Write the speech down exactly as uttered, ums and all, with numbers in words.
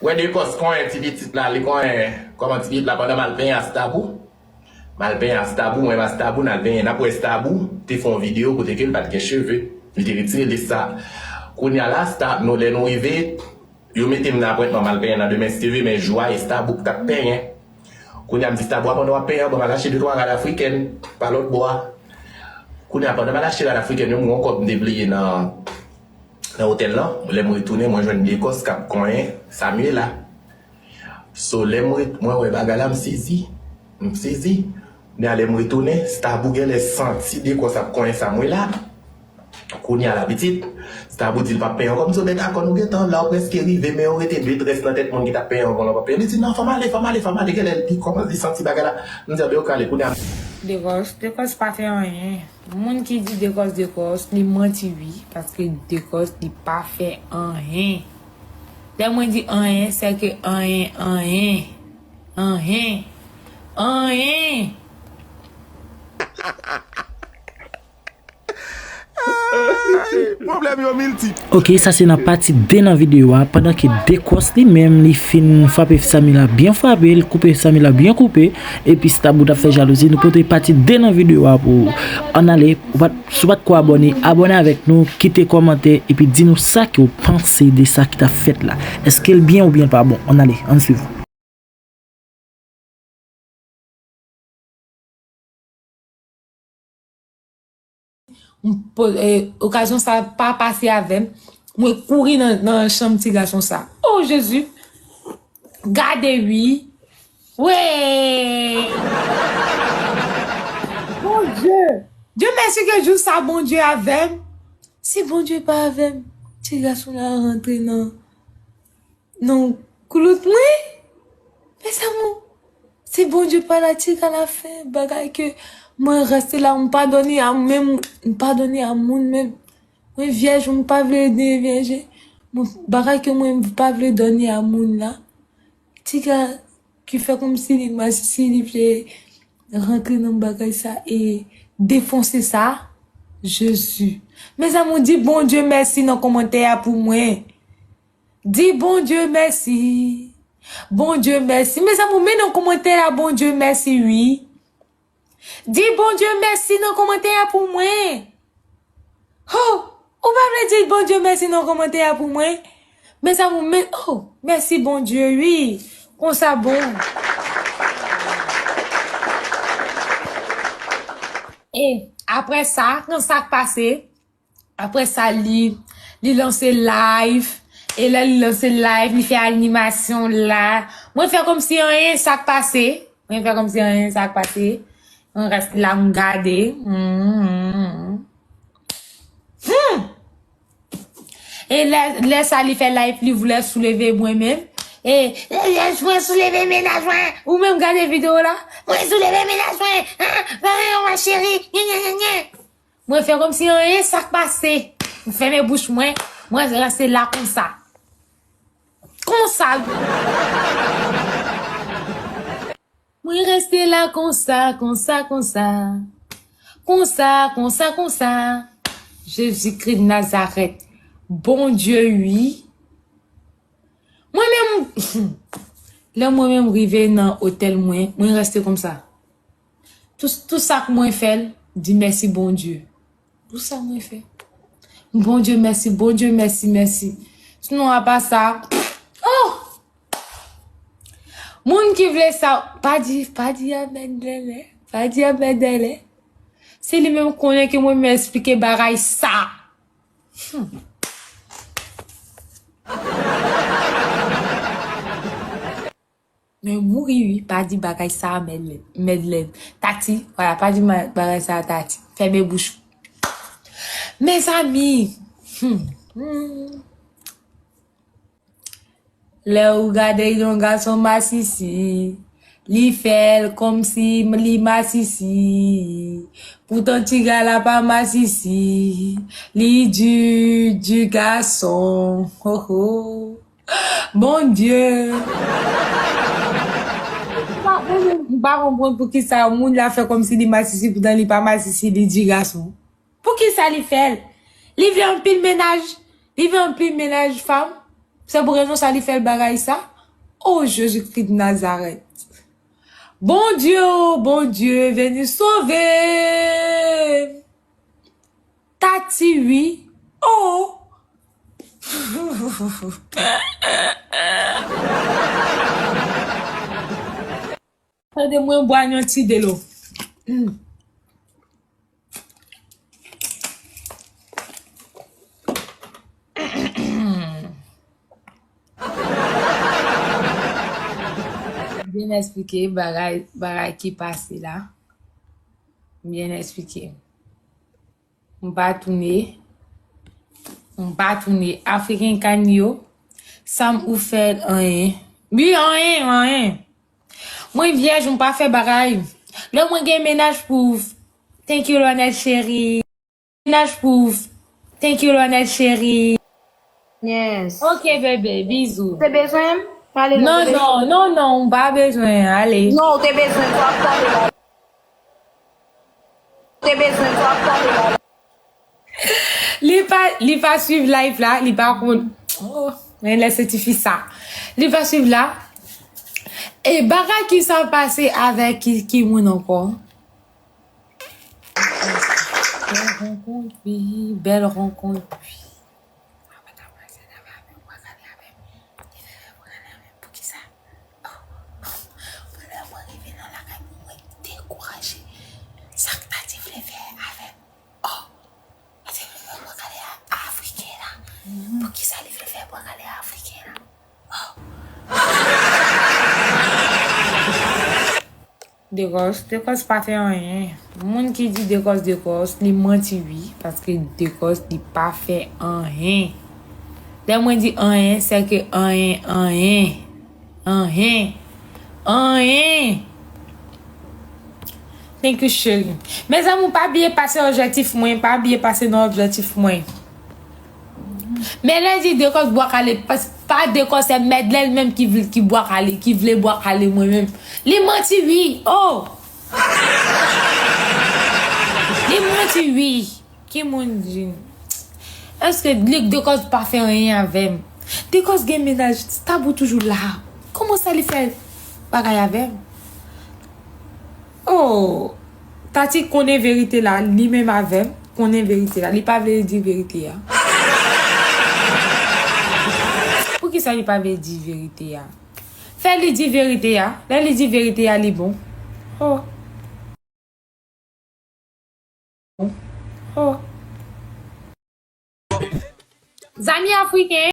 Wè Dekòs konyen ti pitit la, li konyen kòman ti pitit la pandan m al penyen a Stabou. M al penyen a Stabou, mwen menm a Stabou, n al penyen, n ap wè Stabou te fè yon videyo kote ke l pa t gen cheve, li te retire lès sa. Kounye a la, Sta-, nou, lè nou rive, yo mete m nan apwentman, m al penyen nan Demen Steve, men jou a, e Stabou k t ap penyen. Kounye a, m di Stabou a, pandan w ap penyen an, ban m al achte de twa rad afrikèn, pa lòt bò a. Kounye a, pandan m al achte rad afrikèn yo, m gen yon kòb m te bliye nan, nan otèl lan. Lè m retounen, mwen jwenn Dekòs k ap konyen Samuela. So, lè m ret-, mwen wè bagay la, m sezi. M sezi. Men lè m retounen, Stabou genlè santi Dekòs ap konyen Samuela. Kounye a la, pitit, Stabou di l p ap penyen ankò. M di, "Mèt, akò nou gentan la, ou prèske rive, men ou rete de très nan tèt moun ki t ap penyen ankò, la w p ap penyen." Li di, "Non, fò m ale, fò m ale, fò m ale." Genlè li kòmanse santi bagay la. M di, "Anben, yo ka ale, kounye a." Dekòs, Dekòs pa fè anyen. Moun ki di Dekòs, Dekòs, li manti wi, paske Dekòs, li pa fè anyen. Lè mwen di anyen, se ke anyen, anyen, anyen, anyen. Ay, pwoblèm yo miltip. Ok, sa se nan pati de nan videyo a, pandan ke Dekòs li menm, li fin frape Samuela byen frape, li koupe Samuela byen koupe, epi Stabou t ap fè jalouzi, nou pote pati de nan videyo a pou ou. Ann ale, ou pa t, si w pa t ko abòne, abòne avèk nou, kite kòmantè, epi di nou sa ke w panse de sa ki t ap fèt la. Èske l byen oubyen l pa bon? Ann ale, ann swiv. M po-, eh, okazyon sa pa pase avè m. Mwen kouri nan, nan chanm ti gason sa. Oh, Jezi! Gade wi! Wi! Bondye! Dye mèsi ke jou sa Bondye avè m. Si Bondye pa avè m, ti gason la rantre nan nan koulout mwen. Mezanmi, si Bondye pa la, ti ka la fè bagay ke mwen rete la, m padone a menm, m padone a moun menm. Mwen vyèj, m pa vle devyeje. Mwen, bagay ke mwen pa vle done a moun la. Ti ka ki fè kòmsi li masisi, li vle rantre nan bagay sa e defonse sa. Jezi. Mezanmi, di Bondye mèsi nan kòmantè a pou mwen. Di Bondye mèsi. Bondye mèsi. Mezanmi, men nan kòmantè a, Bondye mèsi, wi. Di Bondye mèsi nan kòmantè a pou mwen. Ho! Ou pa vle di Bondye mèsi nan kòmantè a pou mwen? Mezanmi, men, oh, mèsi Bondye, wi. Konsa bon. E apre sa, nan sa k pase, Apre sa, li, li lanse live. E lè li lanse live, li fè animasyon la. Mwen fè kòmsi anyen sa k pase. Mwen fè kòmsi anyen sa k pase. Mwen rete la, m gade. Hmm. Hmm. E lè, lè sa li fè live, li vle souleve mwen menm. E, e, e, mwen souleve mennaj mwen. Ou menm gade videyo la. Mwen souleve mennaj mwen. Hein? Mwen, mwen, mwen, cheri. Nye, nye, nye, nye. Mwen fè kòmsi anyen sa k pase. M fèmen bouch mwen, mwen rete la konsa. Konsa. Mwen rete la konsa, konsa, konsa. Konsa, konsa, konsa. Jezikri Nazarèt. Bondye, wi. Mwen menm, lè mwen menm rive nan otèl mwen, mwen rete konsa. Tout, tout sa k mwen fè l, di mèsi Bondye. Tout sa mwen fè. Bondye mèsi, Bondye mèsi, mèsi. Sinon, apa sa, oh! Moun ki vle sa, pa di, pa di amèn dèlè, pa di amèn dèlè. Se li menm konnen ke mwen menm eksplike bagay sa. Hmm. Men mouri wi, pa di bagay sa a, Medlèn. Medlèn. Tati, vwala, pa di ma-, bagay sa a, Tati. Fèmen bouch ou. Mezanmi, hmm, hmm. Lè ou gade yon gason masisi, li fè l kòmsi li masisi. Poutan ti gars la pa masisi, li di, di gason. Ho, ho. Bondye. M pa, mwen menm, m pa konprann poukisa moun la fè kòmsi li masisi, poutan li pa masisi, li di gason. Poukisa li fè l? Li vle anpil mennaj, li vle anpil mennaj fanm. Se pou rezon sa li fè l bagay sa. Oh, Jésus-Christ de Nazareth. Bondye, oh, Bondye, vini sove m. Tati, wi. Oh. Tande mwen bwè yon ti delo. Mm. Byen eksplike bagay, bagay ki pase la. Byen eksplike. M pa tounen. M pa tounen. Afriken Kany yo, sa m ou fè anyen. Wi, anyen, anyen. Mwen vyèj, m pa fè bagay. Lè mwen gen mennaj pou w. Thank you, Lonel cheri. Mennaj pou w. Thank you, Lonel cheri. Yes. Ok, bebe, bizou. Te bezwen m? Pale non, non, non, non, non, m pa bezwen, ale. Non, ou te bezwen m, w ap pale la. Ou te bezwen m, w ap pale la. Li pa, li pa swiv live la, li pa konn. Oh, men lè se tifi sa. Li pa swiv la. E bagay ki sa pase avèk ki, ki moun ankò? Bèl rankont, wi, bèl rankont, wi. Mwen pa t ap panse nan va avè m, pral gade avè m. Li fè fè pral gade avè m. Poukisa? Oh, oh. Pandan mwen rive nan lakay pou mwen dekouraje. Sa k ta di vle fè avè m? Oh, li te vle fè pral gade a Afriken la. Poukisa li vle fè pral gade a Afriken la? Oh. Dekòs, Dekòs pa fè anyen. Moun ki di Dekòs, Dekòs, li manti wi, paske Dekòs, li pa fè anyen. Lè mwen di anyen, se ke anyen, anyen. Anyen. Anyen. Thank you, cheri. Mezanmi, pa bliye pase objektif mwen, pa bliye pase nan objektif mwen. Men lè di Dekòs bwa kale, pa, pa Dekòs, se Medlène menm ki vle, ki bwa kale, ki vle bwa kale mwen menm. Li manti wi. Oh! Li manti wi. Ki moun di? Èske li, Dekòs pa fè anyen avè m? Dekòs gen mennaj, Tabou toujou la. Kòman sa li fè bagay avè m? Oh, Tati konnen verite la, li menm avè m, konnen verite la. Li pa vle di verite a. Poukisa li pa vle di verite a? Fè li di verite a. Lè li di verite a, li bon. Oh. Oh. Zanmi afriken.